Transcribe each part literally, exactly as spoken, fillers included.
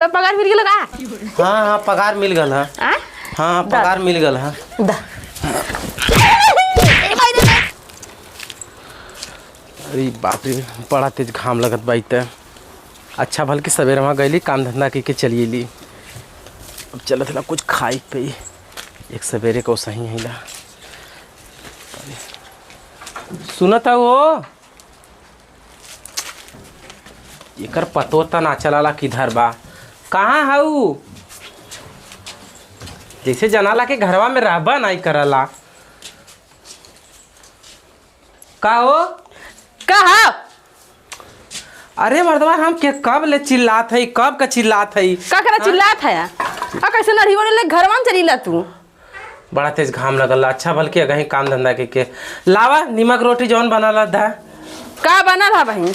तो पगार मिल गेल का? हाँ, हाँ, पगार मिल गल है। आ? हाँ, दा। पगार मिल गल है। दा। अरे बाप रे, बड़ा तेज घाम लगत बा ई त। अच्छा भल के सबेरे वहाँ गइली, काम धंधा कइके चली अइली। अब चलत ला कुछ खाई पी, एक सबेरे को सही है ला। सुनत हो? एकर पतो त ना चलाला किधर बा। कहाँ हऊ? जैसे जनाला के घरवा में रहबा नाई करला। का हो? का हो? अरे मर्दवा, हम के कब ले चिल्लात हई, कब का चिल्लात हई? का करे हाँ? चिल्लात है? आ कैसे नढ़ी ओढ़े ले घरवा में चलीला तू? बड़ा तेज घाम लगल, अच्छा भल के अगही काम धंधा के, के। लावा नीमक रोटी जवन बनल है दा। का बनल है बहिन?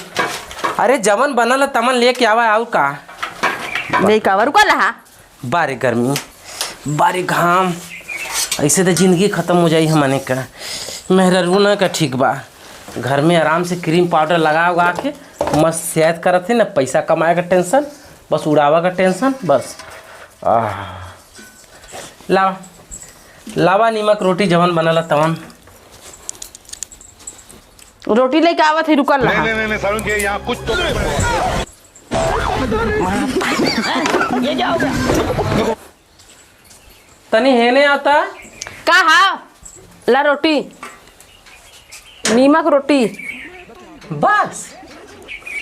अरे जवन बनल है तमन लेके आवा, आऊ का? लेके आवा, रुका लहा। बारे गर्मी, बारे घाम, ऐसे तो जिंदगी खत्म हो जाई हमने का। मेहररुआ ना का ठीक बा, घर में आराम से क्रीम पाउडर लगा उगा के मस्त सेहत करत है ना, पैसा कमाए का टेंशन, बस उड़ावा का टेंशन, बस। आह। लावा, लावा नीमक रोटी जवन बनल तवन। रोटी लेके आवत है, रुकल रहा। नहीं, नहीं, नहीं, सारुण के यहाँ कुछ तो गड़बड़ है। तनी हेने आता। का हा? ला रोटी, नीमक रोटी। बस।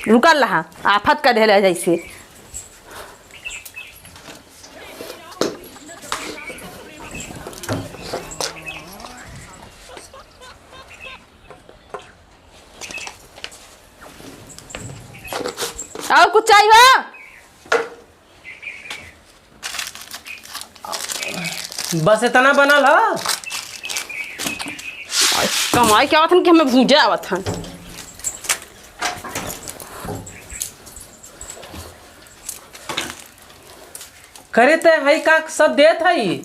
रुकल रहा, आफत का देले जैसे। और कुछ चाहिए हो? बस इतना बनल ह? कमाई के आवत हन कि हमें भूजे आवत हन? करे ते हई का सब देत हई?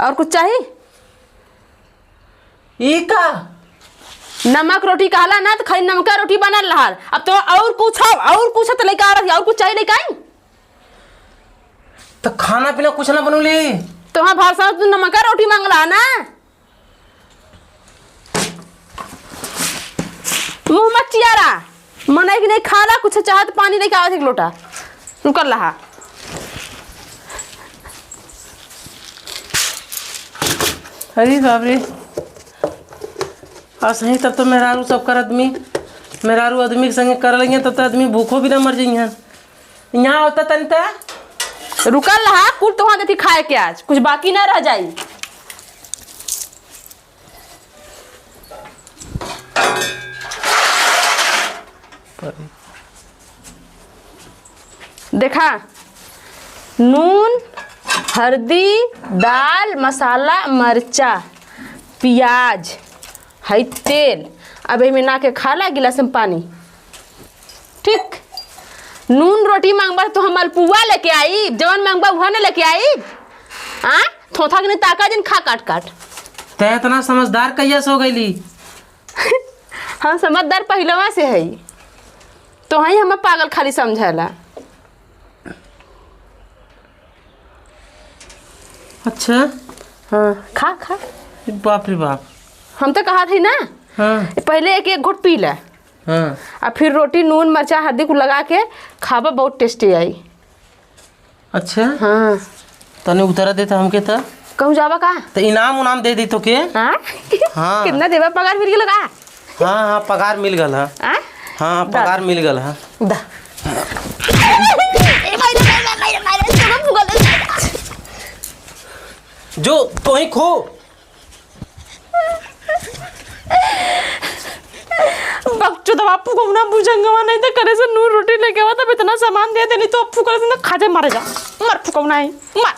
और कुछ चाही? ई का? नमक रोटी कहला ना, तो खाली नमका रोटी बनल रहल। अब तो और कुछ हो, और कुछ तो लेके आ रही, और कुछ चाहिए लेके आई? तो खाना पीना कुछ ना बनौली? तो हाँ, भाषा तू नमका रोटी मांगला ना? मुँह मत चियारा, मनई के नहीं खाला, कुछ चाहत पानी लेके आवत एक लोटा। रुकल रहा। अरे बाप रे, और सही तब तो मेहरारू सब कर आदमी, मेहरारू आदमी के संगे कर लगिया तब तो आदमी भूखो भी ना मर जइहन। यहाँ होता तनी त। रुकल रहा, कुल तोहा देती खाए के आज, कुछ बाकी ना रह जाई। देखा, नून, हरदी, दाल, मसाला, मरचा, पियाज, हई तेल, अब एमे ना के खाला गिलास में पानी। ठीक, नून रोटी मांगबा तो हम मलपुआ लेके आई, जवन मांगबा उहा न लेके आई। आ, थोथा के नहीं ताका जिन खा काट काट। तै इतना समझदार कहिया से हो गईली? हम समझदार पहिलवा से हई, तो हई हमें पागल खाली समझेला। अच्छा। हाँ, खा, खा। बाप रे बाप। हम तो कहा थी ना, हाँ। पहले एक, एक घुट पी ले। हाँ। आ फिर रोटी, नून, मरचा, हरदी कुल लगा के खाबा, बहुत tasty आई। अच्छा। हाँ। तने उतारा देता हमके त। कहूँ जाबा का? त इनाम उनाम दे दी तो के? हाँ? हाँ। कितना देबा, पगार मिल गेल का? हाँ, हाँ, पगार मिल गल है। हाँ? हाँ, दा। पगार मिल गल है। दा। जो तोही खो। बकचोदवा फुकौना बुझंगवा नहीं तो करे से नून रोटी लेके आवा, तब इतना सामान दे देनी तो फुकल से ना खा जाए, मारे जा। मर फुकौना है, मर।